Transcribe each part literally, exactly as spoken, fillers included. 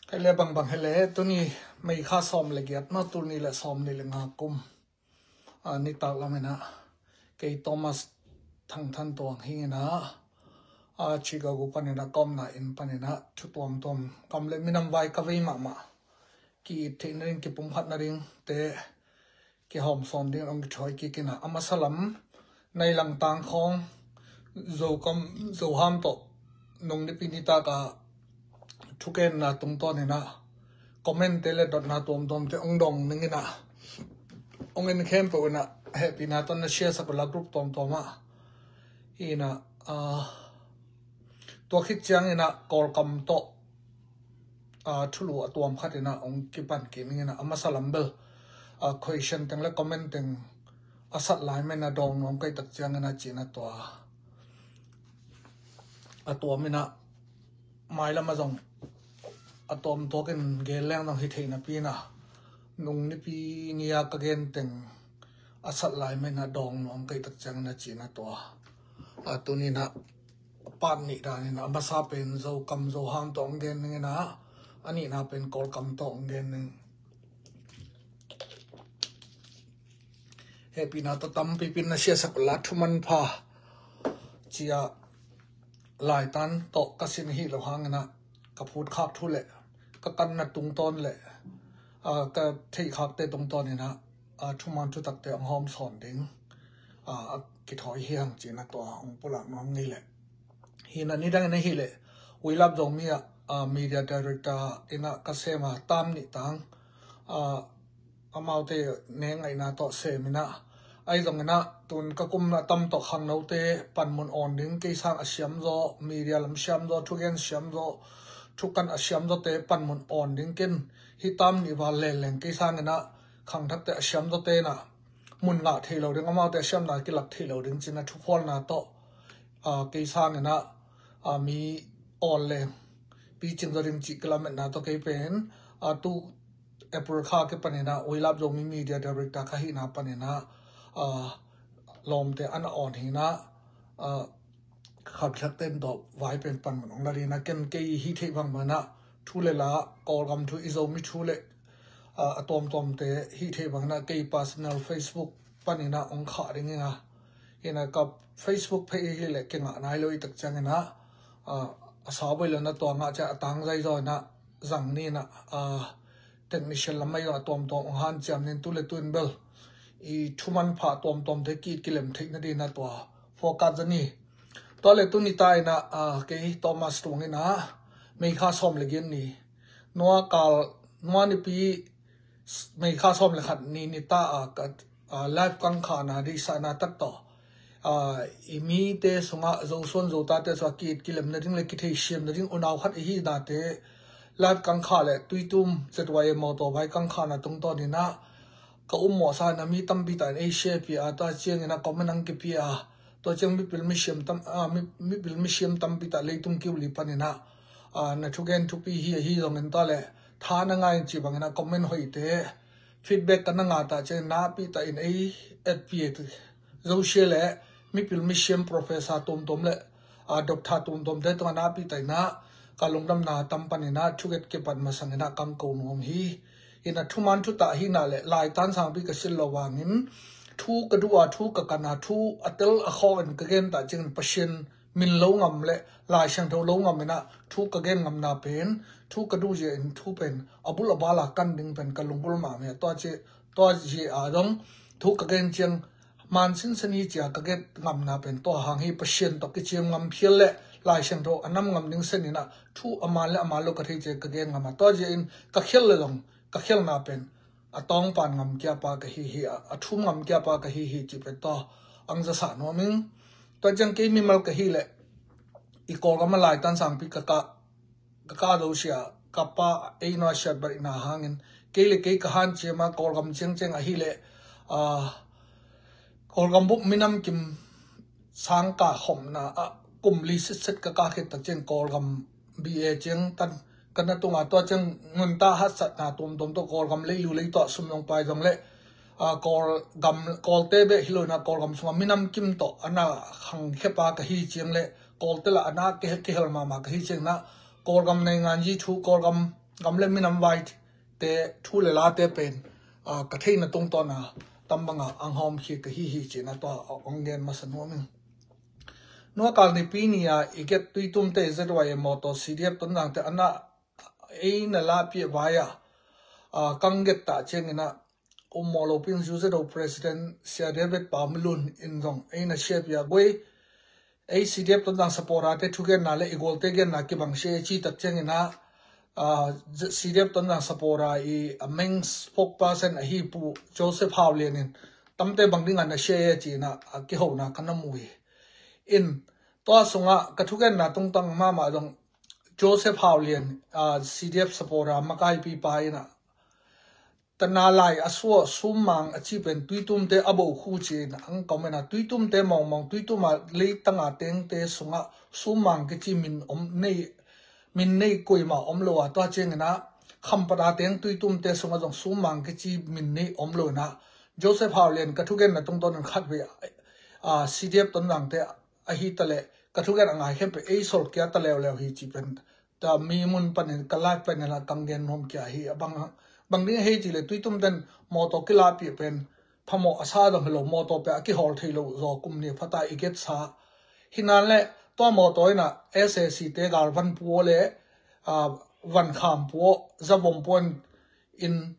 Hele bangbang hele, tuni May kha sawm le giat, no, tul nih le sawm nih le nga kum, a, nitak lam inah kei Thomas Thang Than Tuang hi inah, a, Chicago pan inah ka omna inn pan inah thu tuamtuam, kam le minam vai ka vei mahmah, ki-it theih nading, kipumkhat nading te kihawm sawn ding hong kithawi kik inah, a masa lam nai langtang khawng Zokam Zoham tawh nung nipi nitak a thugenna tungtawn inah comment te le dotna tuamtuam te hong dawng ning inah, hong en khempeuh inah hehpihna tawh na share sak uh la, group tuamtuam ah. Hi inah, a, tua khit ciang inah Kawlkam tawh, a, thulu a tuam khat inah hong kipan kik ning inah, a masa lam bel, a, question teng le comment teng a sat lai mah inah dawng nuam ka hih tak ciang inah ci inah tua a tuam inah, mailam ah zong a tuam tuak in gen leng zong hi thei napi inah, nung nipi ni a ka gen teng a sat lai mah inah dawng nuam ka hih tak ciang inah ci inah tua, a, tuni inah part nih dan inah, a masa pen Zokam Zoham tawh hong gen ning inah, a nihna pen Kawlkam tawh hong gen ning. Hehpihna tawh tampipi in na share sak uh la, thu manpha. Cia laitan tawh ka sin hi lo hang inah, ka phut khak thu le ka kanna tungtawn le, a, ka theih khakte tungtawn inah, a, thuman thutakte hong hawm sawn ding, a, a kithawi hi hang ci inah tua hong pulak nuam ngei leh. Hi inah nidang inah hi leh, We Love Zomi ah, a, media director inah ka sem a, tam nih tang, a, amaute nengaihna tawh sem inah, ahi zong inah tun ka kum a tam tawh khangnote panmun awn ding, kei sang a siamzaw, media lam siamzaw, thugen siamzaw, thukan a siamzawte panmun awn ding ken, hi tam nih val lenleng kei sang inah khangthakte a siamzawte inah mun ngah thei lo ding, amaute a siamna kilak thei lo ding ci inah thuphualna tawh, a, kei sang inah, a, mi awn leng picing zaw ding cih kilametna tawh kei pen, a, tu April kha kipan inah We Love Zomi media director ka hihna pan inah, a, lawmte an a awn hi inah, a, khangthakte in tawh vai pen panmun hong la ding inah, ken kei hi theih bangbang inah thu le la, Kawlgam thu, i Zomi thu le, a, a tuamtuamte hi theih bang inah kei personal Facebook pan inah hong khah ding inah, hi inah ka Facebook page hi leh kingah nai lo i tak ciang inah, a, a sau boi lo inah tua ngah ciang a tangzai zaw inah zang ni inah, a, technician lam ahi zong a tuamtuam hong hanciam ning, tu le tu in bel i thu manpha tuamtuamte ki-it kilem theih nading inah tua focus zaw ni. Tua le tuni ta inah, a, kei Thomas Tuang inah May kha sawm le giat ni, nua kal, nua nipi, May kha sawm le khat ni, ni ta a ka, a, live kangkhahna deihsakna tak tawh, a, i mite sungah, Zosuan Zotate sungah ki-it kilem nading le kitheisiam nading unau khat i hihnate live kangkhah le Tuitum Z Y A motorbike kangkhahna tungtawn inah ka um mawhsa inah mi tampi tak in ei share pih a, tua ciang inah comment hong kipia a, tua ciang mipil misiam tam, a, mi, mipil misiam tampi tak leitung kiuli pan inah, a, na thugen thupi hi ahi zongin tua le tha na ngah in cih bang inah comment hoihte, feedback ka na ngah tak ciang nakpi tak in ei etpih a, Zosia le mipil misiam professor tuamtuam le, a, doctor tuamtuamte tungah nakpi tak inah ka lungdamna tam pan inah thugen kipan masang inah kang ko nuam hi. Inah thuman thutak hi inah le laitan sangpi ka sin lo vangin thu ka duh a, thu ka kan a, thu a tel a khawk in ka gen tak ciangin Pasian min lo ngam le Lai Siangtho lo ngam inah thu ka gen ngamna pen, thu ka duh zia in thu pen a bul a bal a kan ding pen ka lunggulh mahmah. Tua ci, tua zia a dong thu ka gen ciang man sinsen hi cia ka gen ngamna pen tua hang hi. Pasian tawh kiciam ngam phial le Lai Siangtho a nam ngam ding sen inah thu a man le a man lo ka thei cia ka gen ngam a, tua zia in ka khial le zong ka khialna pen a tawngpan ngam kia pa ka hi hi a, a thum ngam kia pa ka hi hi cih pen tua ang za sa nuam ing. Tua ciang kei mimal ka hi le i Kawlgam a laitan sangpi ka kah, ka kah Zosia, ka pa ei nua siatbarihna hangin kei le kei ka hanciam a, Kawlgam ciangciang ahi le, a, Kawlgam bup minam kim sang ka khawmna ah kum li sitset ka kah khit tak ciang Kawlgam B A ciang tan ka na tung a, tua ciang nuntak haksatna tuamtuam tawh Kawlgam leilu leituah sum zong pai zong le, a, Kawlgam, Kawlte bek hi lo inah Kawlgam sungah minam kim tawh a na khangkhia pa ka hi ciang le Kawlte lah a na kihel, kihel mahmah ka hi ciang inah Kawlgam nainganzi thu, Kawlgam gam le minam vaite thu le late pen, ah, ka theihna tungtawna tam banga ang hawm khia ka hi hi cihna tua ang gen masa nuam ing. Nua kal nipi ni-a i get Tuitumte Z Y M mawtaw C D F Tonzangte ana ei na lahpih vai-ah, ah, kang get tah ciangin ah um mawh lopin Zu Zedo President Sia David Pau Milun in zong ei na siapia guai ei C D F Tonzang supporter-te thugenna le i gualte genna kibang sia e ci tak ciangin ah, ah, C D F Tonzang supporter i a main spokesperson ahi Pu Joseph Hau Lian in tamte bang dingin na sia e ci-in ah a kihona ka na mu hi. In tua sungah ka thugenna tungtang mahmah zong Joseph Hau Lian, ah, C D F supporter makaipipa in ah tana lai a sua summang a ci pen Tuitumte a bo khu ci-in ang comment ah Tuitumte mawngmawng Tuitum a leitanga tengte sungah summang kici min om nei, min nei koima om lo a tua ciangin ah Khampat a teng Tuitumte sungah zong summang kici min nei om lo in ah Joseph Hau Lian ka thugenna tungtawn in khat vei, ah, C D F Tonzangte ahi taleh ka thugen a ngai khempeuh ei solkia ta leuleu hi ci pen ta mi mun panin ka live panin ah kang gen nuam kia hi. A bang, bang ding ahi ci le Tuitumten mawtaw kilahpih pen phamawh a sa dong hi lo, mawtaw pia a kihawl thei lo zaw kum ni phata i get sa. Hinan le tua mawtaw in ah S A C te galvan pu aw le, ah, vankham pu aw, zavom pu aw in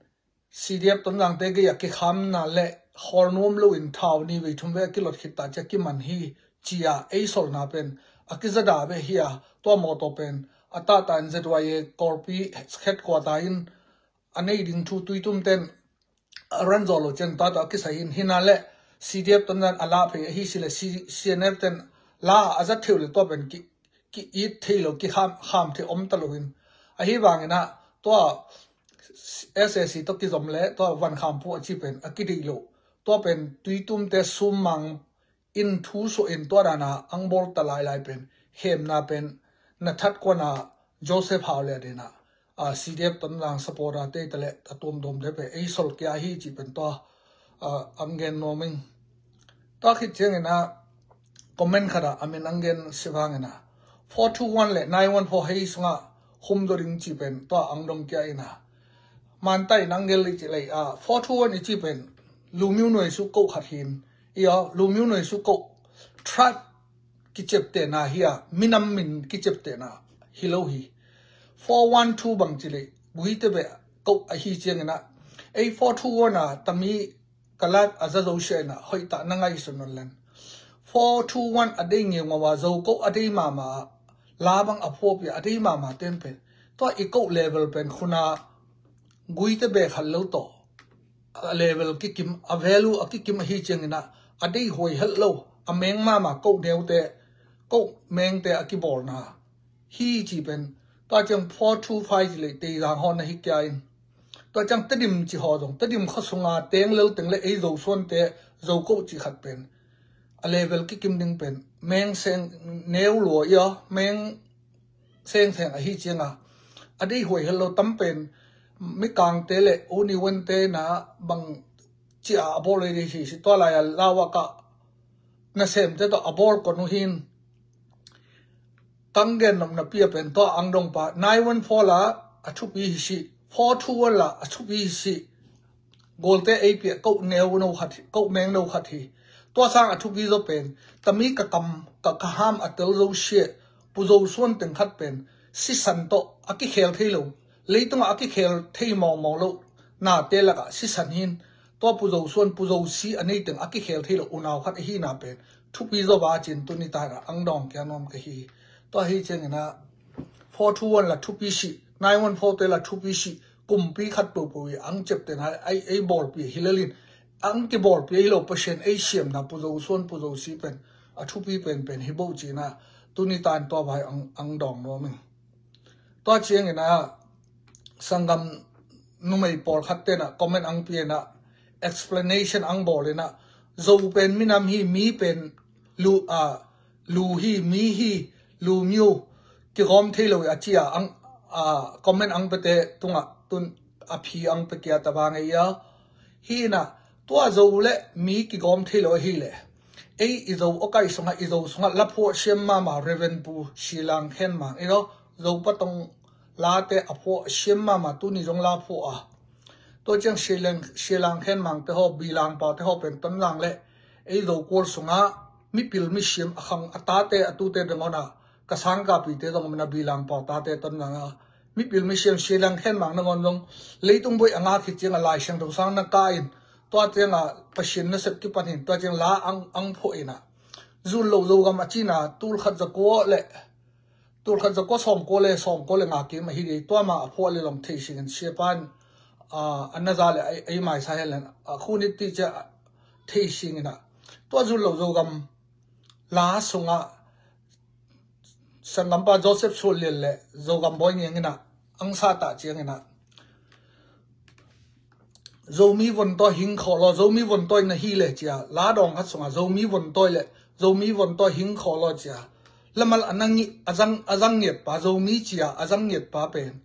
C D F Tonzangte gei a kikhamna le hawl nuam loin thau ni vei thum vei a kilot khit ta cia kiman hi cia ei solna pen a kizada ve hi a tua mawtaw pen a tahta in Z Y A Kawlpi headquarter in a nei ding thu Tuitumten a ran zaw lo cian tua tawh a kisai in hina le C D F Tonzang a la phei ahi si le C-, C N F ten la a zat theu le tua pen ki, ki it thei lo, ki kham, kham thei om ta lo in. Ahi vangin ah tua S A C tawh kizom le tua vankham pu a ci pen a kideih lo. Tua pen Tuitumte summang in thu suah in tua dana ang bawl ta lailai pen hemna pen na that kuana Joseph Hau le dina, ah, C D F Tonzang supporter te ta le a tuamtuam te pen ei solkia hi ci pen tua, ah, ang gen nuam ing. Tua khit ciangin ah comment khat ah a min ang gen si vangin ah four two one le nine one four hei sungah hum zaw ding ci pen tua ang dong kia in ah. Mantai in ang gen lei ci lei ah four two one i ci pen Lumyo nuai su koh khat hin. Ia, Lumyo nuai su koh tribe kiciaptehna hi a, minam min kiciaptehna hi lo hi. Four one two bang ci lei, Guite beh koh ahi ciangin ah. Ei four two one a tami ka live a za zo sia in ah hoih tah na ngaihsun un len. Four two one a dei ngiungau a zo koh a dei mahmah a, la bang a phuapia a dei mahmah ten pen tua i koh level pen khuna Guite beh khat lo tawh a level kikim, a value a kikim ahi ciangin ah a dei huai helh lo, a meng mahmah koh neute, koh mengte a kibawlna hi ci pen. Tua ciang four two five ci lei Teizang haw na hi kia in. Tua ciang Tedim ci haw zong Tedim khaw sunga teng lel teng le ei Zosuante Zokoh ci khat pen a level kikim ding pen meng seng neu lua ia, meng seng seng ahi cianga a dei huai helh lo tam pen Mikangte le Uniwente na bang cia a bawl ei dei hi si tua lai a lau a ka nasemte tawh a bawl kon uh hin. Kang gen nopna pia pen tua ang dong pa nine one four la a thupi hi si, four two one la a thupi hi si. Gualte ei pia koh neu no khat hi, koh meng no khat hi. Tua sang a thupi zaw pen tami ka kam ka, ka ham a tel zo sia, Pu Zosuan teng khat pen sisan tawh a kikhel thei lo, leitungah a kikhel thei mawngmawng lo nate lakah sisan hin. Tua Pu Zosuan, Pu Zosi a nei teng a kikhel thei lo unau khat ahina pen thupi zaw va cin tuni tana ang dawng kia nuam ka hi. Tua hi ciangin ah four two one la thupi si, nine one four te la thupi si, kumpi khat popo i ang ciaptehna ei, ei bawlpi hi lelin ang kibawlpi hi lo, Pasian ei siamna Pu Zosuan, Pu Zosi pen a thupi penpen hi bo cina tuni tan tua vai ang, ang dawng nuam ing. Tua ciangin ah sanggam numei pawlkhat tenah comment ang pianah explanation ang bawlinah Zo pen minam hi, mi pen lu, ah, lu hi, mi hi, Lumyo kigawm thei lo a cia ang, ah, comment ang pete tungah tun a phi ang pekia taba ngei a. Hinah tua Zo le mi kigawm thei lo ahi le ei i Zo awkai sungah, i Zo sungah laphuah siam mama Reverend Pu Silang Khen Mang i lo Zo patong late a phuah siam mahmah, tuni zong la phuah a. Tua ciang Sialang, Sialang Khen Mangte haw, Bilang Paute haw pen Tonzang le ei Zokual sungah mipil misiam a khang a tate a tute nangawn ah, ka sangkapite zong om in a, Bilang Pau tate Tonzang ah mipil misiam Sialang Khen Mang nangawn zong leitung buaih a ngak khit ciang a Lai Siangtho sang na kah in, tua ciang a Pasian nasep kipan in, tua ciang la ang, ang phuah in a, zul lo Zogam a cina, tulkhat zakua le, tulkhat zakua sawmkua le, sawmkua le nga kim ahi dei, tua mah a phuah le zong thei sing in, siapa in, a, a na za le ei, ei maisa hen len, a khunit ti cia thei sing in a, tua zul lo Zogam la sungah sanggampa Joseph Sual Lian le Zogam Bawi Ngiang in a, ang sa tah ciang in a, Zomi vontawi hing khawh law, Zomi vontawi na hi le cia, la dawng khat sungah Zomi vontawi le Zomi vontawi hing khawh law cia, lamal a na ngi-, a zang, a zang ngiat pa, Zomi cia a zang ngiat pa pen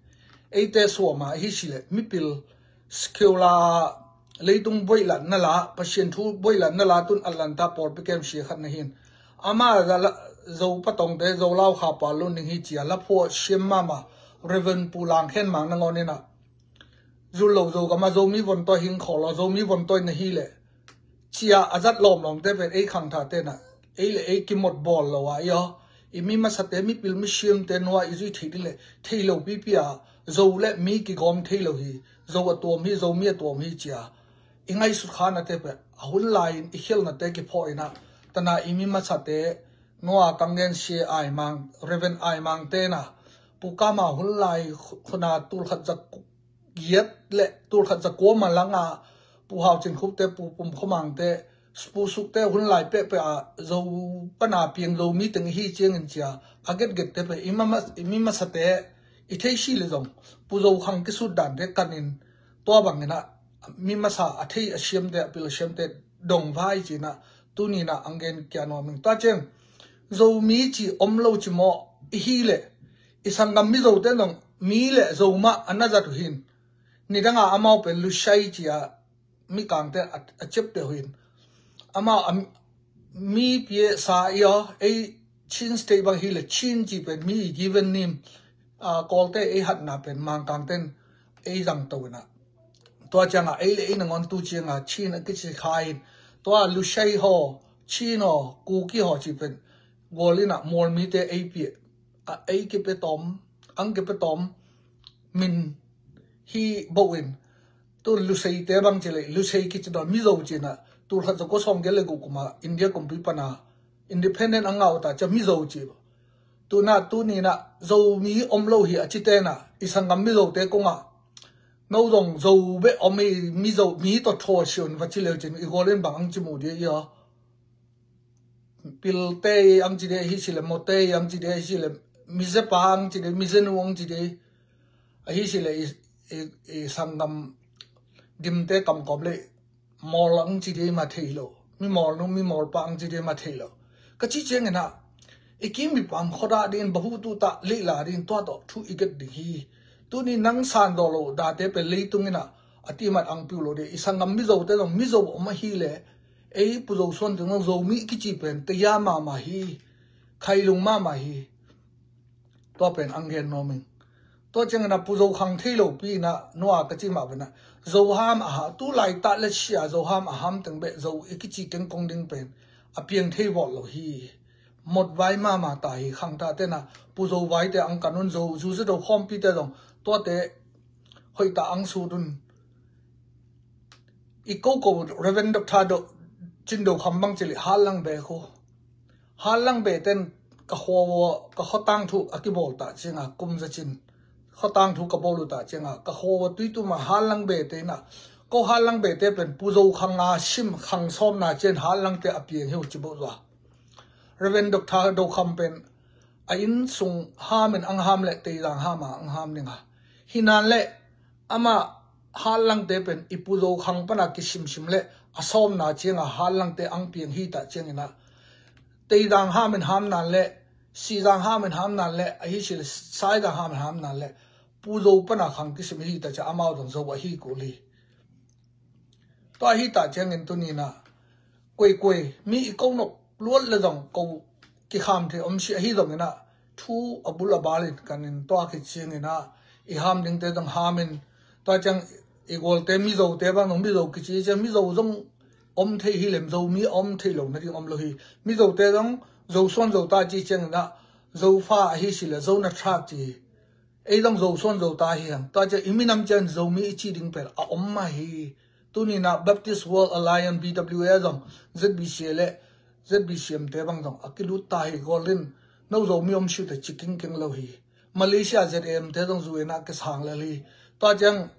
eite suam a hi si le, mipil secular, leitung buaih lat na la, Pasian thu buaih lat na la, tun Atlanta pawlpi kem sia khat na hin. Ama la, la, Zo patongte, Zo lau kha pa lun ding hi cia la phuah siam mahmah Reverend Pu Lang Khen Mang nangawn in a, zul lo Zogam a Zomi vontawi hing khawh law, Zomi vontawi na hi le cia a zat lawmlawmte pen ei khangthate in a, ei le ei kimot bawl lo a i aw. I mi masate, mipil misiamte nuai i zui thei ding le thei lo pipi a, Zo le mi kigawm thei lo hi, Zo a tuam hi, Zomi a tuam hi cia i ngaihsut khanate pen a hun lai-in i khialhnate kiphawh in a, tana i mi masate, nua kang gen sia Ai Mang, Reverend Ai Mangte in a, Pu Kama hun lai khuna tulkhat za giat le tulkhat zakua malanga Pu Hau Cin Khup te, Pu Pum Khua Mang te, Pu Suk te hun lai pehpeh a Zo pana piang Zomi teng hi ciangin cia a getgette peh i mama-, i mi masate, i thei si le zong Pu Zo khang kisut dante kanin, tua bangin a mi masa a thei a siamte, a pil a siamte dong vai cin a, tuni in a ang gen kia nuam ing. Tua ciang Zomi ci om lo ci mawh i hi le, i sanggam Mizote zong mi le Zo mah a na zat uh hin. Nidanga amau pen Lusai cia Mikangte a, a ciapte uh hin. Amau a mi pia sa i aw, ei Chin State bang hi le Chin ci pen mi i given name, a, Kawlte ei hatna pen Mangkangten ei zangto in a. Tua ciang a ei le ei nangawn tu ciang a Chin a kici kha in. Tua Lusai haw, Chin haw, Kuki haw ci pen gual in a Mual mite ei pia, a, ei kipia tawm, ang kipia tawm min hi bo in. Tu Luseite bang ci le, Lusei kici dawn Mizo cin a, tulkhat zakua sawmgiat le guk kum a India kumpi pana independent a ngah uh ta cia Mizo ci bo. Tuna tuni in a Zomi om lo hi a cite in a, i sanggam Mizote kong a, no zong Zo beh om hi, Mizo mi tawh thaw sia un va ci leu cin i gual in bang ang ci mu dia i aw. Pilte ang ci dei, ahi si le Mote ang ci dei, ahi si le Mizepa ang ci dei, Mizenu ang ci dei, ahi si le i, i, i sanggam Dimte kamkawm le Mawl ang ci dei mah thei lo, mi Mawl nu, mi Mawl pa ang ci dei mah thei lo. Ka ci ciangin a, i kim i pam khuadah dingin bahu tuta leila dingin tua tawh thu i get ding hi. Tuni nang sandawh lo date pen leitung in a, a timat ang piu lo ding. I sanggam Mizote zong Mizo om ahi le, ei Pu Zo Suan Cing zong Zomi kici pen taya mahmah hi, khailung mahmah hi. Tua pen ang gen nuam ing. Tua ciangin a Pu Zo khang thei lo pi in a nua ka ci mah pen a, Zo ham a ha, tu laitak le sia Zo ham a ham teng beh Zo i kici keng kong ding pen a piang thei vawt lo hi. Mot vai mahmah ta hi. Khangthate in a Pu Zo vaite ang kan un, Zo, Zu Za Do khawmpite zong tuate hoih ta ang sut un. I ko ko Reverend Doctor Do, Cin Do Kham bang ci le Hatlang beh khu. Hatlang beh ten ka khua, ka khua tangthu a kibawl ta ciang a, kum za cin khua tangthu ka bawl uh ta ciang a, ka khua tui tuma Hatlang beh te in a, ko Hatlang beh te pen Pu Zo khang a sim khang sawmna ciang Hatlang te a piang hi uh ci bo zua. Reverend Doctor Do Kham pen a inn sung ham in ang ham le Teizang ham a ang ham ding a. Hi nan le amah Hatlang te pen i Pu Zo khang pana kisimsim le a sawmna ciang a Hatlang te ang piang hi ta ciangin a, Teizang ham in ham nan le, Sizang ham in ham nan le, ahi si le Saizang ham in ham nan le, Pu Zo pana khang kisim hi ta ciang amau zong Zo ahi kul hi. Tua hi ta ciangin tuni in a, kuaikuai mi i ko nop luat le zong ko kikham thei om si ahi zongin a, thu a bul a bal in kan in tua khit ciangin a, i ham dingte zong hamin, tua ciang i gualte Mizote bang zong Mizo kici ciang Mizo zong om thei hi lem, Zomi a om thei lo nading om lo hi. Mizote zong Zosuan Zota ci ciang inah Zofa ahi si le Zo na thak ci hi. Ei zong Zosuan Zota hi hang. Tua ciang i minam ciang Zomi i ci ding pel a om mah hi. Tuni inah Baptist World Alliance, B W A zong, Z B C A le Z B C M te bang zong a kilut ta hi. Gual in no Zomi om siute ci kingking lo hi. Malaysia Z A M te zong zu inah kisang lel hi. Tua ciang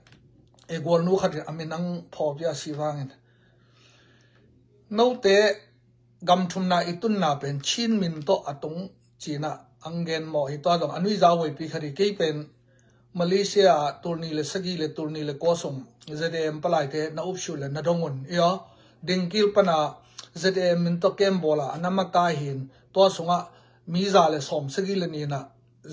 e gualnu khat in a min ang phawpia si vangin, note gam thumna i tunna pen Chin min tawh a tung ci inah ang gen mawh hi. Tua zong a nuizau huaipi khat hi. Kei pen Malaysia ah tulni le sagih le tulni le kua sung Z A M palaite na upsut le na dong un, i aw, Dengkil pana Z A M min tawh kem bawl a na makai hin, tua sungah mi za le sawm sagih le ni inah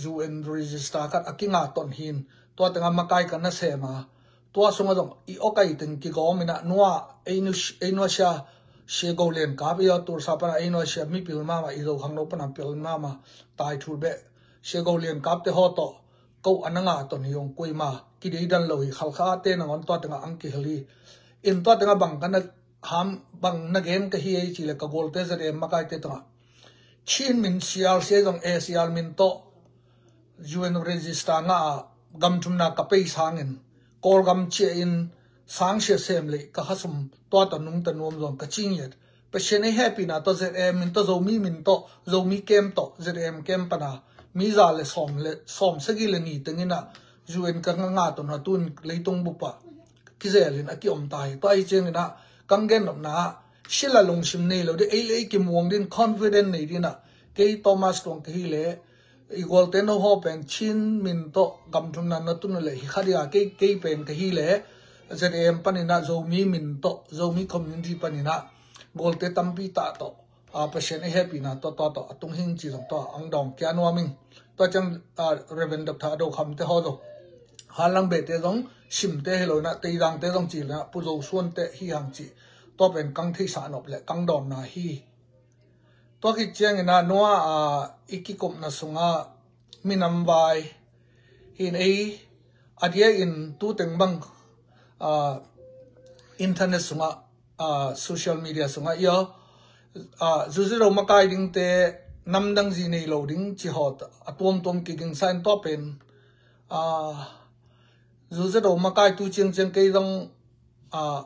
U N register khat a kinga ton hin, tua tengah makai ka na sem a, tua sungah zong i awkai teng kigawm inah nua ei nu, ei nua sia, sia Go Lian Kap, i aw, Tulsa pana ei nua sia mipil mama, i Zo khangno pana pil mama, tai thul beh, sia Go Lian Kap te haw tawh ko a na ngah ton hi ung. Kuima kideidan lo hi. Khalkha te nangawn tua tengah ang kihel hi. In tua tengah bang ka na ham, bang na gen ka hi ei ci le ka gualte Z A M makaite tengah Chin min sial sia zong A sial min tawh U N register ngah a gam thumna ka pei sangin Kawlgam ciah in sang sia sem le ka khasum tua tawh nungta nuam zong ka ci ngiat. Pasian ei hehpihna tawh Z A M min tawh Zomi min tawh Zomi kem tawh Z A M kem pana mi za le sawm le sawm sagih le ni teng inah U N ka ngah ton a tun leitung bup ah kizel in a kiom ta hi. Tua ahi ciang inah kang gen nopna ah sila lungsim nei lo ding, ei le ei kimuang ding, confident nei ding inah kei Thomas Tuang ka hi le i gualte no haw pen Chin min tawh gam thumna na tun le hi kha ding a, kei, kei pen ka hi le Z A M pan inah Zomi min tawh Zomi community pan inah gualte tampi tah tawh a Pasian ei hehpihna tawh tua tawh a tung hing ci zong tua ang dawng kia nuam ing. Tua ciang a Reverend Doctor Ado Kham te haw zong Hanlang Beh te zong Sim te hi lo inah Teizang te zong ci le inah Pu Zo Suan te hi hang ci. Tua pen kang theihsah nop le kang dawnna hi. Tua khit ciang inah nua a i kikupna sungah minam vai hin ei a dia in tu teng bang a internet sungah a social media sungah i aw a Zuzedo makai dingte namdang zi nei lo ding ci haw a tuamtuam kigingsa in tua pen a Zuzedo makai tu ciangciang kei zong a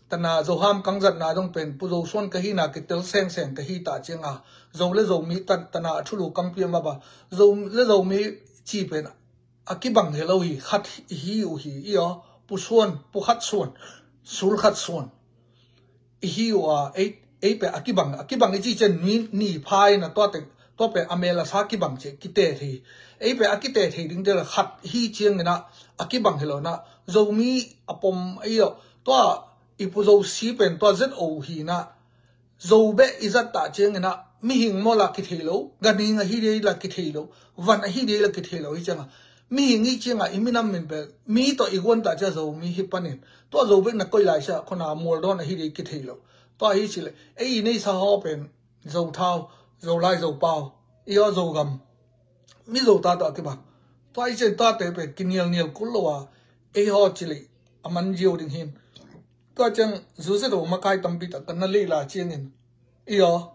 tana Zoham kang zatna zong pen Pu Zo Suan ka hina kitel sengseng ka hi ta ciang a Zo le Zomi tan, tana a thulu kang piam a ba Zo le Zomi ci pen a kibang hi lo hi. Khat i hi uh hi i aw, Pu Suan, Pu Khat Suan, Sul Khat Suan i hi uh a, ei, ei pen a kibang, a kibang i ci cian ni, ni pha inah tua teng, tua pen a mel a sa kibang ci kite thei. Ei pen a kite thei ding te la khat hi ciang inah a kibang hi lo inah Zomi a pom ei aw, tua i Pu Zo Si pen tua Z O hi inah Zo beh i zat ta ciang inah mihing maw la kithei lo, ganhing ahi dei la kithei lo, van ahi dei la kithei lo hi ciang a mihing i ciang a i minam min pen mi tawh i guan ta ciang Zomi hi panin tua Zo beh na koih lai sia khona mualdawn ahi dei kithei lo. Tua hi ci le ei i neisa haw pen Zo Thau, Zo Lai, Zo Pau, i aw Zo Gam, Mizo ta tawh a kibang. Tua i ciang tua te pen kinialnial kul lo a ei haw ci le a man ziau ding hin. Tua ciang Zuzedo makai tampi tak kan na leila ciangin i aw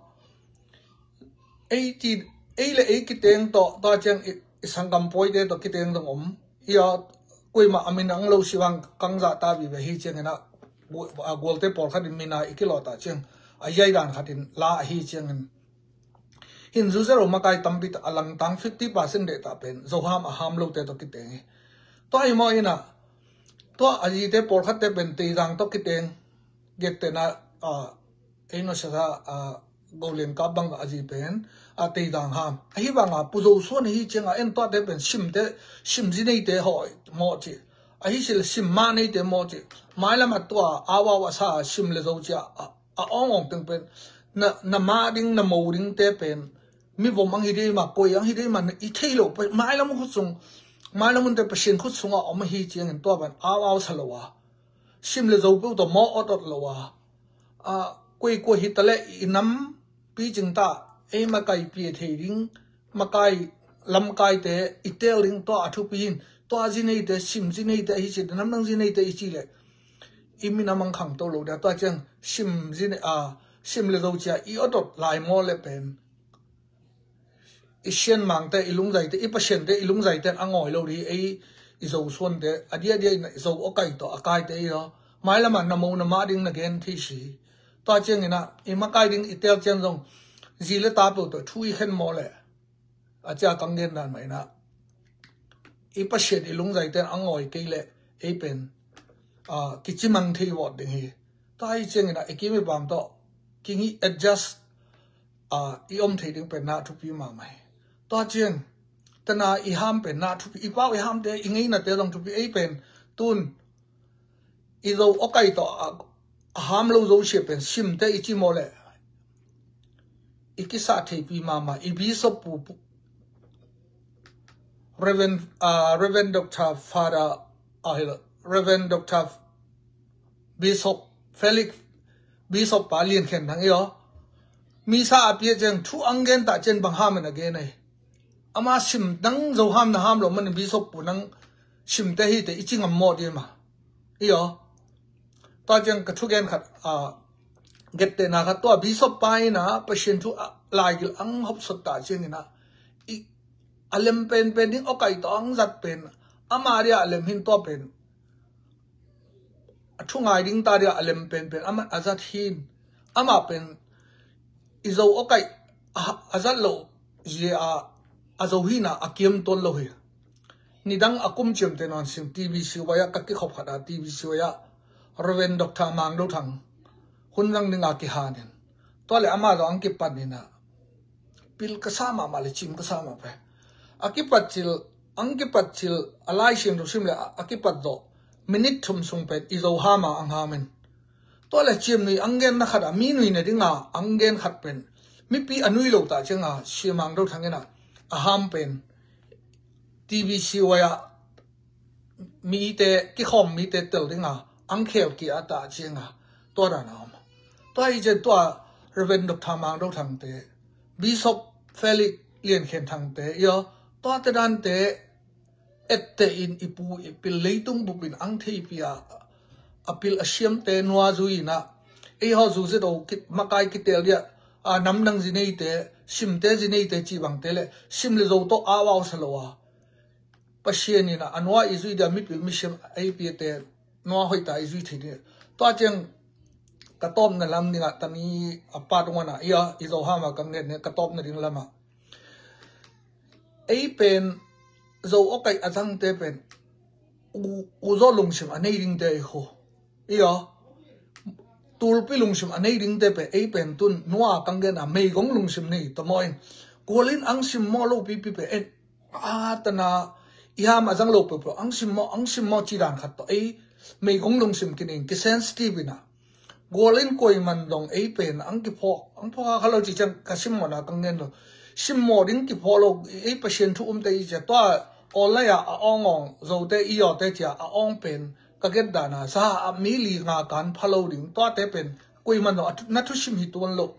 ei ti, ei le ei kiteng tawh tua ciang i, i sanggam pawite tawh kiteng dong om i aw. Kuima a min ang lo si vang kang zah ta vive hi ciang inah gu-, a gualte pawlkhat in mina i kilawh ta ciang a yaidan khat in la ahi ciangin hin Zuzedo makai tampi tak a langtang fifty percent deh ta pen Zoham a ham lote tawh kiteng hi. Tua hi maw inah tua a zite pawlkhatte pen Teizang tawh kiteng gette na a ei nua sia a Go Lian Kap bang a zi pen a Teizang ham. Ahi vang a Pu Zo Suan hi ciang a en tuate pen Simte, Sim zi neite haw mawh ci. Ahi si le Sim ma neite mawh ci. Mailam a tua au au a sa Sim le Zo ci a a awngawng teng pen na, na ma ding na mo ding te pen mivom ang hi dei ma, koi ang hi dei ma i thei lo. Mailam khut sung, mailam unte Pasian khut sungah om ahi ciangin tua pen au au sa lo a Sim le Zo peuh tawh mawh awt awt lo a a koi kua hi ta le i nam picing ta ei makai pia thei ding makai lamkaite i tel ding tua a thupi hin Tua zi neite, sim zi neite ahi ci, namdang zi neite i ci leh i minam ang khangto lo dia. Tua ciang sim zi nei, a, sim le zo cia i awt awt lai maw le pen i sianmangte, i lungzaite, i pasiante, i lungzaite a ngawi lo dih. Ei i Zo suante a diadia in i Zo awkai tawh a kaite i aw, mailamah na mo na mah ding na gen thei si. Tua cianginah i makai ding i tel cian zong zi le ta peuh tawh thu i khen maw le, a cia kang gen dan mah inah i pasian i lungzaite a ngawi kei leh ei pen, a, kicimang thei vawt ding hi. Tua hi cianginah i kim i pam tawh kingih adjust, a, i om thei ding pen na thupi mahmah hi. Tua ciang tana i ham pen na thupi, i pau i hamte, i ngeinate zong thupi. Ei pen tun i Zo awkai tawh a, a ham lo zo sia pen simte i ci maw le, i kisah theipi mahmah i Bishop pu, pu Reverend, a, Reverend Doctor Father, a, hi lo, Reverend Doctor Bishop Felix, Bishop pa Lian Khen Thang i aw, misa a pia ciang thu ang gen tah cian bang ham in a gen ei. Ama sim nang Zo ham na ham lo manin Bishop pu nang simte hite i ci ngam maw dih mah i aw. Tua ciang ka thugen khat, a, gettehna khat, tua Bishop pa inah Pasian thu, a, laigil ang hopsot tah cianginah i, a lem penpen ding awkai tawh ang zat pen ama dia a lem hin, tua pen a thu ngai ding ta dia a lem penpen amah a zat hin. Amah pen i Zo awkai a, a zat lo zia a, a Zo hinah a kiam tuan lo hi. Nidang a kum ciamte nawn sing TBCY ah ka kikhop khat a, TBCY ah Reverend Doctor Mang Do Thang hun zang dinga kihanin, tua le amah zong ang kipan inah pil ka sa mahmah le cim ka sa mah pe. A kipat cil, ang kipat cil, a Lai Siangtho sim le a, a kipat zawh minit thum sung pen i Zo hama ang hamin. Tua le ciam nui ang genna khat a, mi nui na dinga ang gen khat pen mipi a nui lo tah cianga Sia Mang Do Thang inah a ham pen TBCY ah mite, kikhawm mite tel dinga ang khel kia a tah cianga tua dan a om. Tua hi cian tua Reverend Doctor Mang Do Thangte, Bishop Felix Lian Khen Thangte i aw, tuate dante etteh in i pu i pil leitung bupin ang theipi a, a pil a siamte nua zui inah ei haw zu zet o ki, makai kitel dia, a, namdang zi neite, simte zi neite ci bangte le sim le zo tawh a vausa lo a, Pasian inah a nua i zui dia mipil misiam ei piate nua hoih ta i zui thei ding. Tua ciang ka tawpna lam dingah tami a part one ah i aw, i Zo hama ka ngetne ka tawpna ding lamah ei pen Zo awkai a zangte pen u, u zawh lungsim a nei dingte i khu i aw, tulpi lungsim a nei dingte pen ei pen tun nua kang gen a meigong lungsim nei tamaw in, gualin ang simmawh lo pipi pen en a tana i ham a zang lo peuhpeuh ang simmawh, ang simmawh ci dan khat tawh ei meigong lungsim kining kisensitive inah gualin kuaiman dong ei pen ang kiphawk, ang phawk a kha lo ci ciang ka simmawhna kang gen lo. Simmawh ding kiphawk lo, ei Pasian thu umte i cia tua online ah a awngawng Zote i awte cia a awng pen ka get dana sa a mi li nga kan pha lo ding, tuate pen kuaiman dong a thu, na thusim hi tuan lo.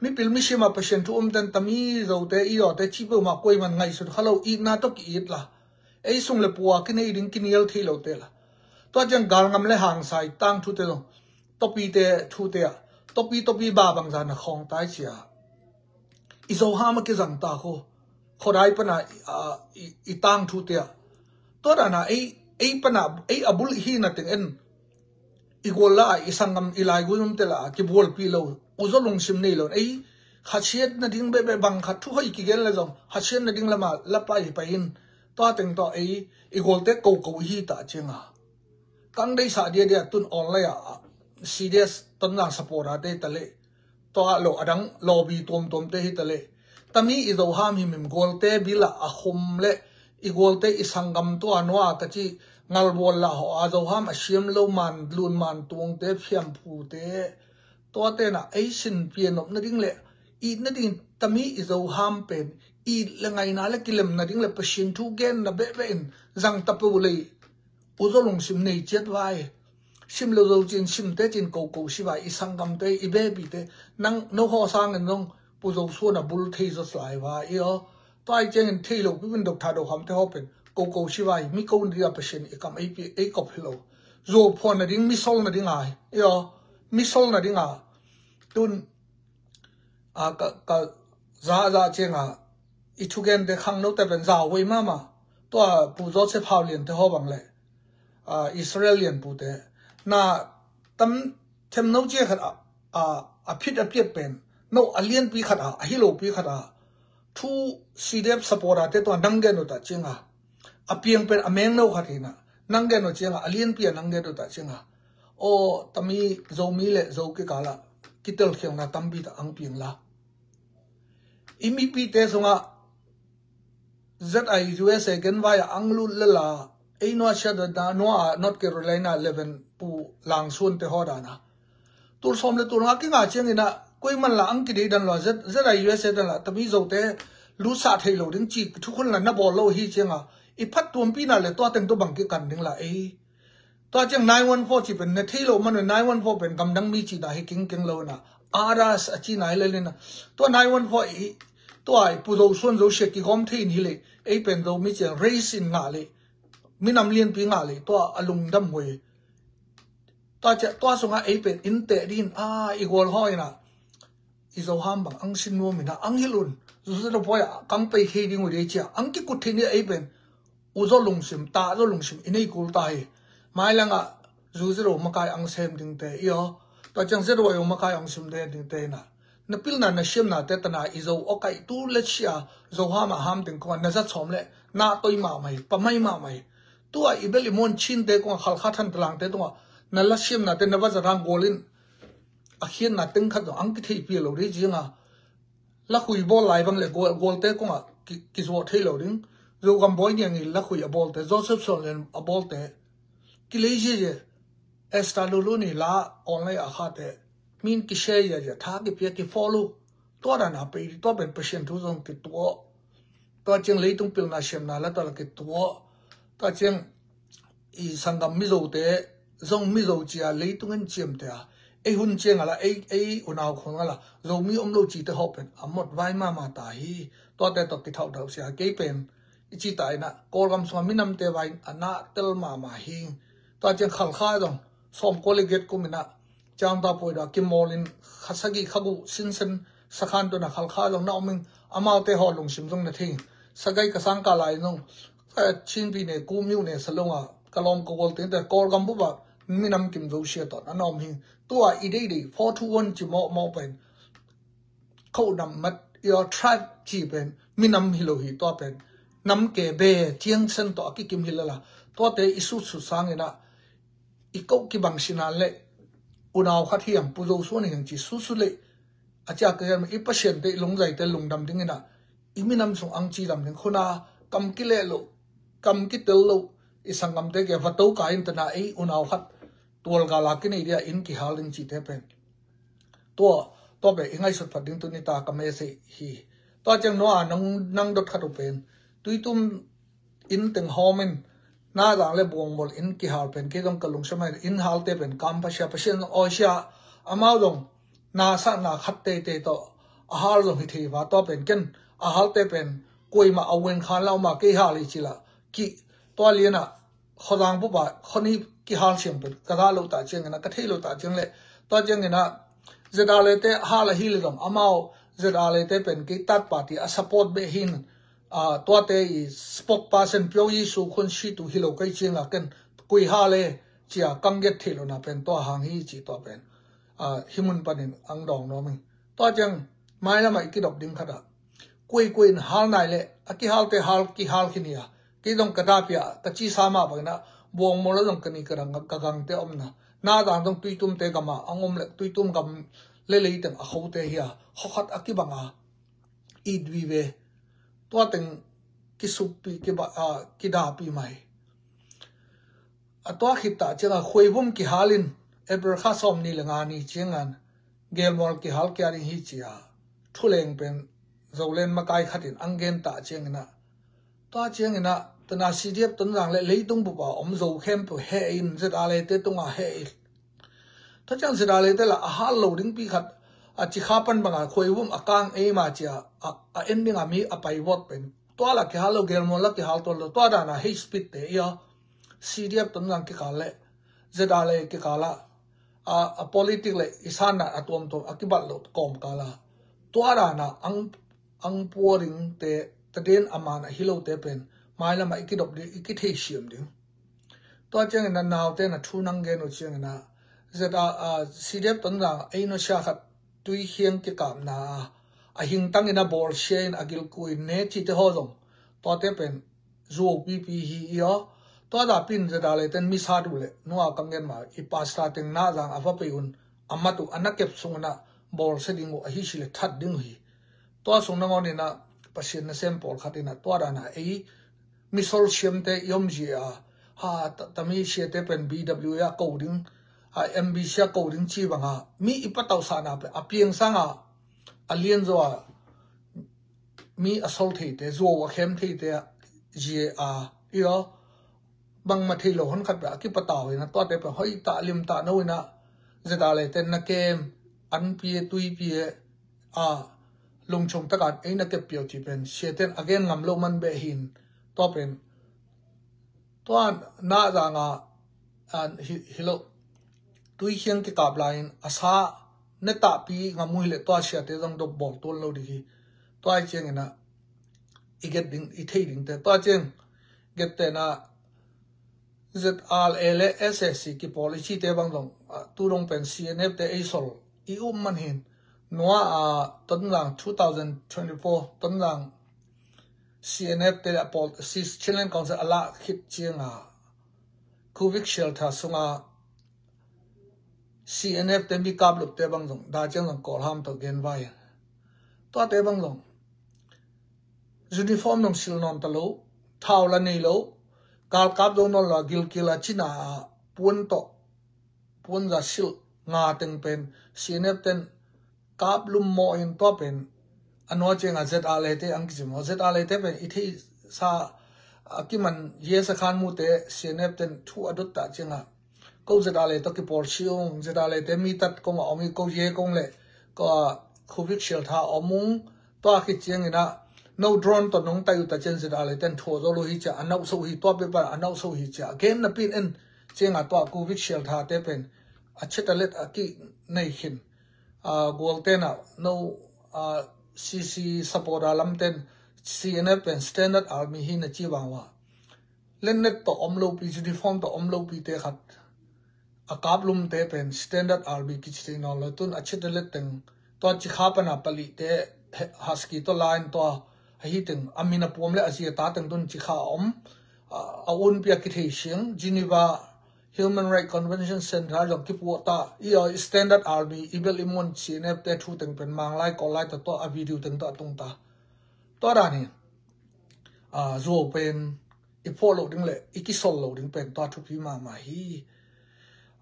Mipil misim a Pasian thu umten tami Zote i awte ci peuhmah kuaiman ngaihsut kha lo, itna tawh ki-it la. Ei sum le pua kinei ding kinial thei lote la. Tua ciang galngam le hangsai tangthute zong tawpite thute ah tawpi tawpi ba bangza na khawng tai cia i Zo hama kizang ta khu khuadai pana, a, i, i tangthute ah tua dana ei, ei pana ei a bul i hina teng en i gual la a, i sanggam i laigui umte la a kibualpi lo, u zawh lungsim nei lo, ei khatsiat nading behbeh bang khat thu hoih kigen le zong khatsiat nading lama la pai pai in tua teng tawh ei i gualte koko i hi tah cianga kang deisah diadia tun online ah CDF Tonzang supporter te ta le, tua lo adang lobby tuamtuamte hi ta le, tami i Zo ham himhim gualte bila a khum le i gualte i sanggam tua nua ka ci ngalbual lah haw a Zo ham a siam lo man lun man tuangte phiamphute, tuatena ei sin pianop nading le it nading tami i Zo ham pen it le ngaina le kilem nading le Pasian thu genna behbeh in zang ta peuh lei. U zawh lungsim nei ciat vai. Sim lo zo cin, simte cin koko si vai, i sanggamte, i bepite, nang no haw sangin zong Pu Zo suan a bul thei zaw lai vai i aw. Tua i ciangin thei lo pipin Doctor Do Kham te haw pen ko ko si vai, mi ko na ding a Pasian i kam ei pi, ei kop hi lo. Zuau phuan na ding, mi sol na ding a, i aw, mi sol na ding a. Tun, a, ka, ka za, za ciang a, i thugente khangnote pen zau vei mama. Tua Pu Joseph Hau Lian te haw bang le, a, Israel Lian pute. Na, tam, them no cia khat a, a, a phit a piat pen. No, a lianpi khat a, a hi lopi khat a. Thu C D F supporter te tua nang gen uh ta ciang a. A piang pen a meng no khat hi na. Nang gen uh ciang a, a lianpi a nang gen uh ta ciang a. Aw, tami Zomi le Zo kikal a. Kitelkhialna tampi ta ang piang la. I mipite sungah Z I U S A gen vai a ang lut lala, ei nua sia da, da nua a North Carolina eleven Pu Lang Suan te haw dana. Tul sawm le tul nga kinga ciangin a, koi man la ang kidei dan lo a, Z, Z I U S A dan la, tami Zote lusah thei lo ding ci, thukhun la na bawl lo hi ciang a, i phat tuampi na le tua teng tu bang kikan ding la ei. Tua ciang nine one four ci pen, na thei lo man nine one four pen, gamdang mi ci na hi king king lo na. Others a ci na hi le lina. Tua nine one four i, tua i Pu Zo Suan Zo sia kigawm thei in hi le, ei pen Zomi ciang race in ngah le, minam lianpi ngah le, tua a lungdam huai. Tua cia, tua sunga ei pen, in te din, a, i gual haw ina. I Zo ham bang, ang sin nuam ina, ang hilun. Zu Zo Poi a, kang pei thei ding u dei cia, ang kikut thei ni ei pen. U zo lungsim, ta zo lungsim, i nei kul ta hi. Mailanga, zu zero makai ang sem ding te, i aw. Tua ciang zero ayo makai ang sim de ding te na. Na pilna, na siamna te tana, i zo aw kai tu le sia, Zo ham a ham ding kong, na za chom le, na toi ma mai, pa mai ma mai. Tua i bel i muan chin te kong, Khalkha Than Talang te tunga, na la siamna te, na va za rang golin, a khiatna teng khat zong ang kithei pia lo dei cianga. Lakhui bawl lai bang le gual, gualte kongah ki, kizuah thei lo ding. Zogam Bawi Niang i lakhui a bawlte, Joseph Suan Lian a bawlte. Kilei ziazia, Esther Lulu ni la online a khate. Min kishare ziazia, tha kipia kifollow. Tua dan a pei, tua pen Pasian thu zong kituah. Tua ciang leitung pilna siamna la tua la kituah. Tua ciang i sanggam Mizote, zong Mizo cia leitung in ciamte a. Ei hun ciang a la, ei, ei unau khong a la, Zomi om lo cite hawh pen, a mot vai mama ta hi. Tuate tawh kithauh thauh sia kei pen, i ci ta ina, Kawlgam sunga minamte vai a na tel mama hi. Tua ciang Khalkha zong, sawm kua le giat kum ina, Ciang ta poi da, kimawlin, kha sagih kha guh, sinsen, sakhan tuna Khalkha zong na om in, amaute haw lungsim zong na thei. Sagai ka sang ka lai zong, ka Chinpi ne, ku miu ne, sa longa, ka lawm ka gual teng te, Kawlgam bup a, minam kim zo sia tawh, a na om hi. Tua i deidei, four two one ci mawh mawh pen. Kho nam mat, your tribe ci pen, minam hi lo hi tua pen. Nam ke be, tiang sen tawh a kikim hi lala. Tuate i sut sut sang ina, i koh kibang sinan le unau khat hiam, Pu Zo Suan hiam ci susu le a ciak ka hiam, i Pasian te i lungzai te lungdam ding ina, i minam sung ang ci dam ding khuna, kam kile lo, kam kitel lo, i sanggam te ke va to ka in tana ei unau khat tual gala kinei dia in kihal ding ci te pen. Tua, tua pen i ngaisut phat ding tuni ta ka message hi. Tua ciang nua nang, nang dot khat u pen. Tuitum in teng hawm in, na dang le buang bol in kihal pen, kei zong ka lungsim a in hal te pen, kam pasia, Pasian zong awi sia, amau zong, na sa na khat te te tawh, a hal zong hi thei va tua pen, ken, a hal te pen, kuai ma a wen khan lau ma kei hal i ci la, ki, tua lian a, khodang bup a, khoni kihal siang pen, ka za lo ta ciang ina, ka thei lo ta ciang le, tua ciang ina, Z R A te hal a hi le zong, amau, Z R A te pen, kei tat party a support be hin, a, tuate i spokesperson Pio Yesu khun si tu hi lo kai ciang a ken kui ha le cia kang get thei lo na pen tua hang hi ci tua pen. A, hi mun panin ang dawng nuam in. Tua ciang mai lamah i kidop ding khat ah. Kui kui in hal nai le, a kihal te hal, kihal khin hi a. Kei dong ka dapia, ka ci sa mah bangin a, buang maw la dong ka ni ka dang, ka gang te om na. Na dang dong Tuitum te gam a, ang om le Tuitum gam le lei teng a kho te hi a. Kho khat a kibang a. It vive. Tua teng kisuppi, kiba, a, kidapi mai. A tua khit ta ciang a khuaivum kihal in April kha sawm ni le nga ni ciang an gelmual kihal kia ding hi ci a. Thuleng pen Zoland makai khat in ang gen ta ciang ina. Tua ciang ina, tuna C D F Tonzang le leitung bup a om Zo khempeuh he in Z R A te tunga he in. Tua ciang Z R A te la a hal lo ding pi khat, a cikha pan banga khuaivum a kang ei ma cia, a, a en ding a mi a pai vot pen. Tua la kihal lo, gelmawl la kihal tuan lo. Tua dana hei speed te ia C D F Tonzang kikal le Z R A kikal ah a, a politic le i sanna a tuamtuam a kibat lo kawm kala tua dana ang, ang pua ding te taden a man a hi lo te pen mailam ah i kidop ding, i kithei siam ding. Tua ciangin a naute na thu nang gen uh ciangin a Z R A, C D F Tonzang ei nusia khat tuikhiang kikapna a hingtangin a bawlsia in a gilku in ne cite haw zong tuate pen zuau pipi hi i aw. Tua dapin Z R A ten mi sat uh le nua kang gen ma i pastor teng na zang a va pei un a mat uh a na kep sungun a bawlsia ding uh a hi si le that ding uh hi. Tua sung nangawn in a Pasian nasem pawlkhat in a tua dana ei misol siamte i om zia a ha ta, tami siate pen B W A ko ding a M B C a ko ding ci banga mi i patauhsana pen a piang sanga a lian zaw a mi a sol theite, zuau a khem theite a zia a i aw bangma thei lo hon khat pen a kipatau in a tuate pen hoih tah lim tah no in a Z R A ten na kem an pie tui pie a lungchung takan ei na kep piau ci pen siaten a gen ngam lo man beh hin tua pen tua na zanga a hi, hi lo tuikhiang kikap lai in a sa ne tahpi ngam uh hi le tua siate zong dop bawl tuan lo ding hi. Tua i ciangin a i get ding i thei ding te tua ciang get tena Z R A le S A C kipawl i cite bang zong a, tu dong pen C N F te ei sol i um man hin nua a Tonzang two thousand twenty-four Tonzang C N F te a pawl si Chinland Council a lah khit cianga Covid shelter sunga C N F te mi kaplupte bang zong da ciang zong Kawlham tawh genvai tuate bang zong uniform dong sil nawn ta lo, thau la nei lo, galkap dong nawn lo a gilkil a cina a puan tawh puanza silh nga teng pen C N F ten kap lum maw in tua pen a nua cianga Z R A te ang kici maw Z R A te pen i theisa a kiman yes a khan mute C N F ten thu a dot ta cianga ko Z R A tawh kipawl siung Z R A te mi tat kong a om i ko ye kong le ko a Covid shelter a om ung tua khit ciangin a no drone tawh nong tai uh ta cian Z R A ten thuah zo lo hi cia a nauh so hi tua pepa a nauh so hi cia a gen na pin en cianga tua Covid shelter te pen a chetalet a ki nei khin a gual tena no a C C support a lam ten C N F pen standard army hi na ci vang wa lennet tawh om lopi uniform tawh om lopi te khat a kaplum te pen standard army kici thei nawn lo tun a chetalet teng tua cikha pana palih te husky tua line tua ahi teng a min a puam le a zia ta teng tun cikha a om a unpi a kithei siang Geneva Human Rights Convention Center zong kipuah ta i a standard army i bel i muan C N F te thu teng pen manglai kawllai ta tua a video teng ta tung ta tua dan hi. Zuau pen i phuah loh ding le i kisol loh ding pen tua thupi mahmah hi.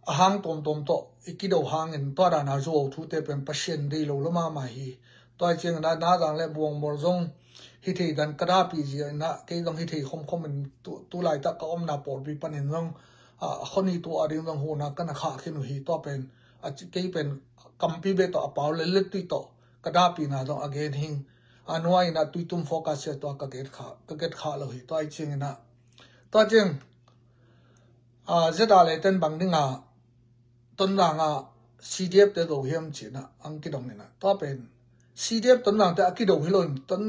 A hang tuamtuam tawh i kido hangin tua dana zuau thute pen Pasian dei lo lo mahmah hi. Tua i ciangin a na dang le buangbual zong hi thei dan ka dapi zia in a kei zong hi thei khomkhom in tu laitak ka omna pawlpi panin zong a khoni tua ding zong huna ka na khah khin uh hi tua pen a kei pen kampi beh tawh a pau le letui tawh ka dapina zong a gen hing a nuai in a tuitum focus sia tua ka get kha ka get kha lo hi tua i ciangin a tua ciang Z R A ten bang dinga Tonzang a C D F te do hiam cina ang kidong ina tua pen C D F Tonzang te a kido hi lo in ton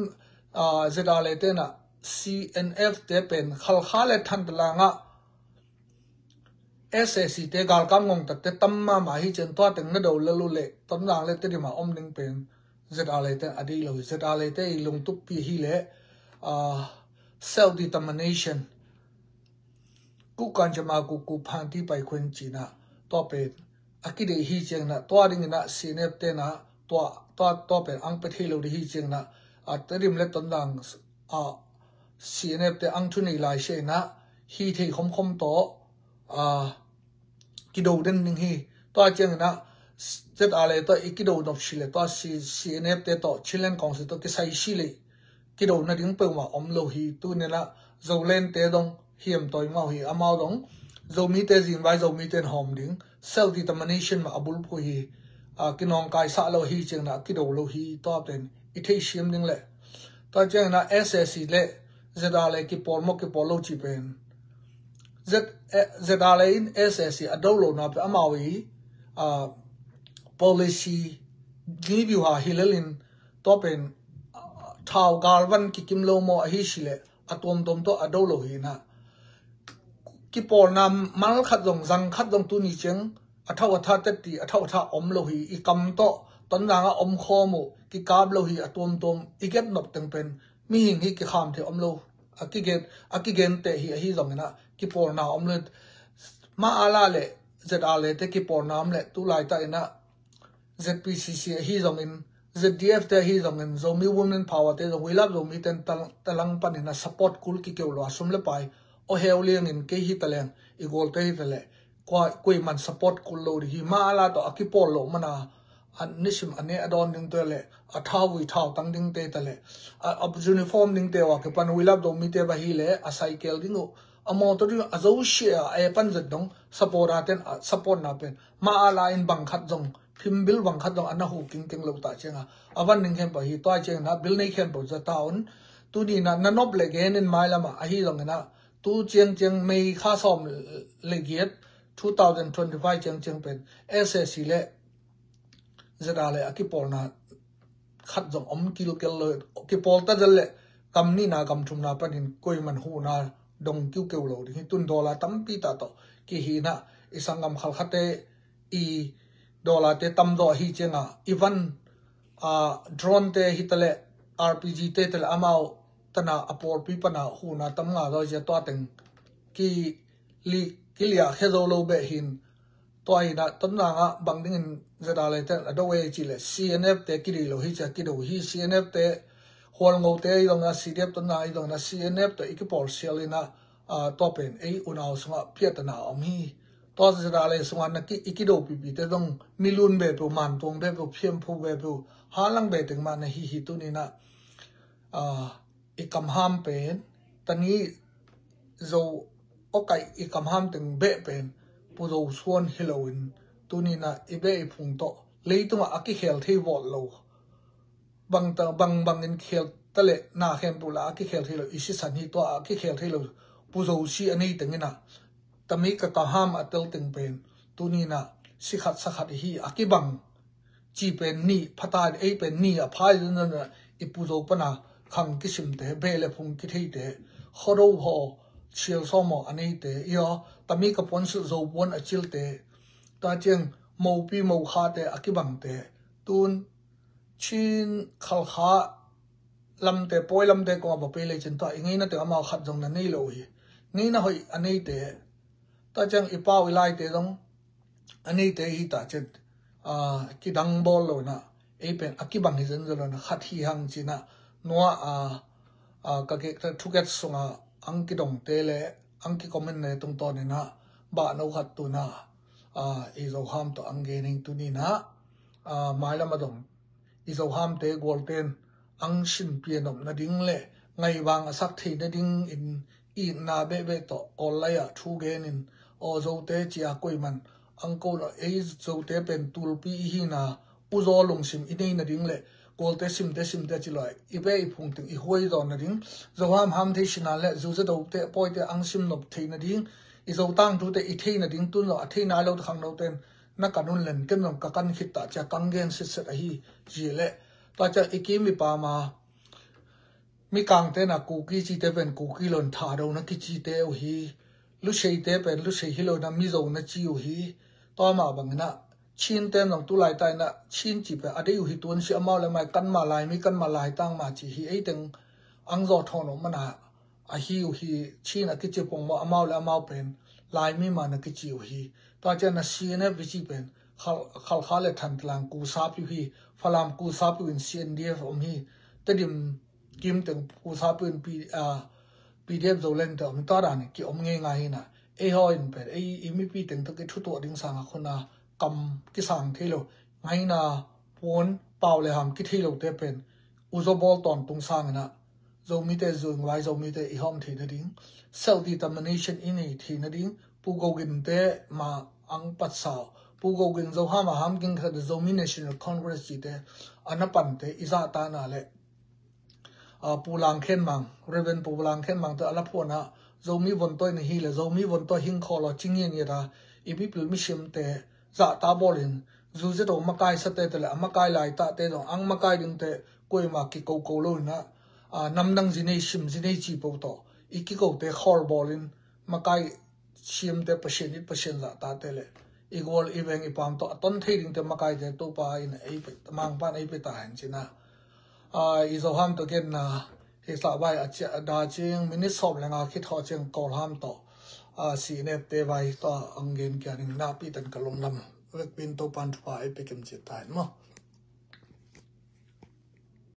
Z R A te na C N F te pen khalkha le than talanga S A C te galkam ngong tatte tam mahmah hi cian tua teng na do lalu le Tonzang le Tedim a om ding pen Z R A te a dei lo hi. Z R A te i lungtup pi hi le self determination kukan cema kuku phanti pai khuen cina tua pen a kidei hi ciangna tua dingina C N F tena tua tua tua pen ang pe thei lo di hi ciangna a Tedim le Tonzang a C N F te ang thu nei lai se na hi thei khomkhom tawh a kido den ding hi. Tua ciangin a Z R A tawh i kido nop si le tua C N F te tawh Chinland Council tawh kisai si le kido na ding peuhmah om lo hi. Tunin a Zoland te dong hiam tawi mau hi amau dong Zomite zingvai Zomite in hawm ding self determination mah a bulphu hi. Kinawngkaisah lo hi ciangin a kido lo hi tua pen i theisiam ding le Tua ciangin ah S A C le Z R le kipawl maw kipawl lo ci pen Z, eh, Z R le in S A C a do lo na pe amau i, ah, policy ni biu ha hi lel in tua pen, ah, thau galvan kikim lo maw ahi si le a tuamtuam tawh a do lo hi na. Kipawlna mal khat zong, zang khat zong tuni ciang a thau a tha tetti, a thau a tha om lo hi. I kam tawh Tonzang a om khawm uh kikap lo hi. A tuamtuam i get nop teng pen mihing hi kikham thei om lo. A kigen, a kigen teh hi ahi zongin ah kipawlna om lo. Ma ala le Z R le te kipawlna om le tu laitah in ah Z P C C ahi zongin, Z D F te ahi zongin, Zomi Women Power te zong, We Love Zomi ten tal-, talang panin a support kul kikeu lo a sum le pai aw heu liangin kei hi taleng, i gual te hi tale, kua, kuiman support kul lo ding hi. Ma ala tawh a kipawl lo mana, a nisim a ne a dawn ding te le, a thau vui thau tang ding te tale, a, a uniform ding te wa kipan We Love Zomi te va hi le, a cycle ding uh, a mawtaw ding uh, a zo sia a e pan zet dong, support a ten, a support na pen ma ala in bang khat zong, phim bil bang khat zong a na hu kingkeng lo ta cianga a van ning khempeuh hi. Tua ciangin ah bil nei khempeuh za ta un. Tuni na na nop le gen in mailam ah ahi zongin ah tu ciang ciang May kha sawm le giat two thousand twenty-five ciang ciang pen S A C le Z R le a kipawlna khat zong om kilkel lo. Kipawl ta zel le gam nihna gam thumna panin kuiman huhna dong kiukeu lo ding hi. Tun dollar tampi ta tawh kihina i sanggam khalkhate i dollar te tam zaw ahi cianga i van, a, drone te hi tale, R P G te tale amau tana a pawlpi pana huhna tam nga zaw zia tua teng ki li, kiliah khe zo lo beh hin. Tua hi na Tonzang ah bang dingin Z R le te a do e ci le C N F te kidei lo hi cia kido hi. C N F te Hualngo te i dong na C D F Tonzang i dong na C N F te i kipawl sial in ah, a, tua pen ei unau sungah piatana om hi. Tua Z R le sungah na ki, i kido pipi te dong milun be peuh, mantuang be peuh, phiamphu be peuh, halang be teng mah na hi hi. Tuni na, a, i kamham pen tani zo awkaih i kamham teng beh pen Pu Zo suan hi loin tuni na i beh i phung tawh leitungah a kikhel thei vawt lo. Bang ta, bang bangin khel ta le na khempeuh la a kikhel thei lo i sisan hi. Tua a kikhel thei lo Pu Zo si a nei tengin ah tami ka kamham a tel teng pen tuni na si khat sa khat hi a kibang ci pen ni phata ei pen ni a phai zun zun a i Pu Zo pana khang kisimte, beh le phung kitheite, khuado haw, sial sawm haw a neite, i aw, tami ka puan silh Zo puan a cilte, tua ciang mopi mokhate a kibangte, tun Chin Khalkha lamte, pawi lamte kong a va pei le cin tua i ngeina teng amau khat zong na nei lo hi. Ngeina hoih a neite, tua ciang i pau i laite zong a neite hi ta cin, a, kidang bawl lo na, ei pen a kibang hi zen zo lo na, khat hi hang cina, nua, a, a, ka gek ta thuket sunga ang kidongte le ang kikomen le tungtawn ina, bah no khat tuna, a, i Zoham tawh ang gening tunina, a, mailam a dong i Zohamte gualten ang sinpia nopna ding le ngaivang a sak theina dingin itna behbeh tawh online ah thu genin, aw Zote cia koiman ang ko lo, ei Zote pen tulpi i hina, uzaw lungsim i neina ding le gualte simte simte ci lo i beh i phung teng i huai zawn nading, Zoham ham thei sinan le Zuzadote pawite ang sim nop theina ding, i Zotang thute i theina ding, tun lo a theina lo khang noten na kan un len ken zong ka kan khit ta cia kang gen sitset ahi. Zi le tua cia i kim i pama Mikangte na Kuki cite pen Kuki lon Thado na kicite uh hi. Luseite pen Lusei hi lo na Mizo na ci uh hi. Tua mah bangina Chin ten zong tu laita ina Chin ci pen a dei uh hi. Tuan si amau le mai kan ma lai mi kan ma lai tang ma ci hi. Ei teng ang zaw thawn om mana ahi uh hi. Chin a kici pong maw amau le amau pen Laimi man a kici uh hi. Tua cian a C N F vici pen Khal, Khalkha le Thantlang kusapi uh hi. Falam kusapi uh in C N D F om hi. Tedim kim teng kusapi uh in P, a, P D F Zoland te om hi. Tua dan ki om ngei ngai hi na. Ei haw in pen ei i mipi teng tawh kithutuah ding sanga khuna kam kisang thei lo. Ngaina puan pau le ham kithei lo te pen uzaw bawl tawntung sangina Zomite zuingvai Zomite i hawm theina ding, self determination i nei theina ding, Pu Gogin te ma ang patsau, Pu Gogin Zoham a ham ging khat Zomi National Congress cite a na pante i zahtana le a, Pu Lang Khen Mang, Reverend Pu Lang Khen Mang te a la phuan a, Zomi vontawi na hi le Zomi vontawi hing khawl aw ci ngiangiat a, i mipil misimte zahta bawlin, zu zeto makai sate te le a makai lai tate zong ang makai dingte kuima kikoko lo in a, a, namdang zi nei sim zi nei ci po tawh i kikote khawl bawlin makai siamte Pasian it Pasian zahtate le i gual i veng i pam tawh a ton thei dingte makaite Topa in ei pe, Mangpan ei pe ta hen cina. A, i Zoham tawh genna hi sa vai a cia da cing minit sawm le nga khit haw cing Kawlham tawh, a, si nepte vai tawh ang gen kia ning na pi tan ka lunglam vekpin Topan thupha ei pe kim cin ta hen maw.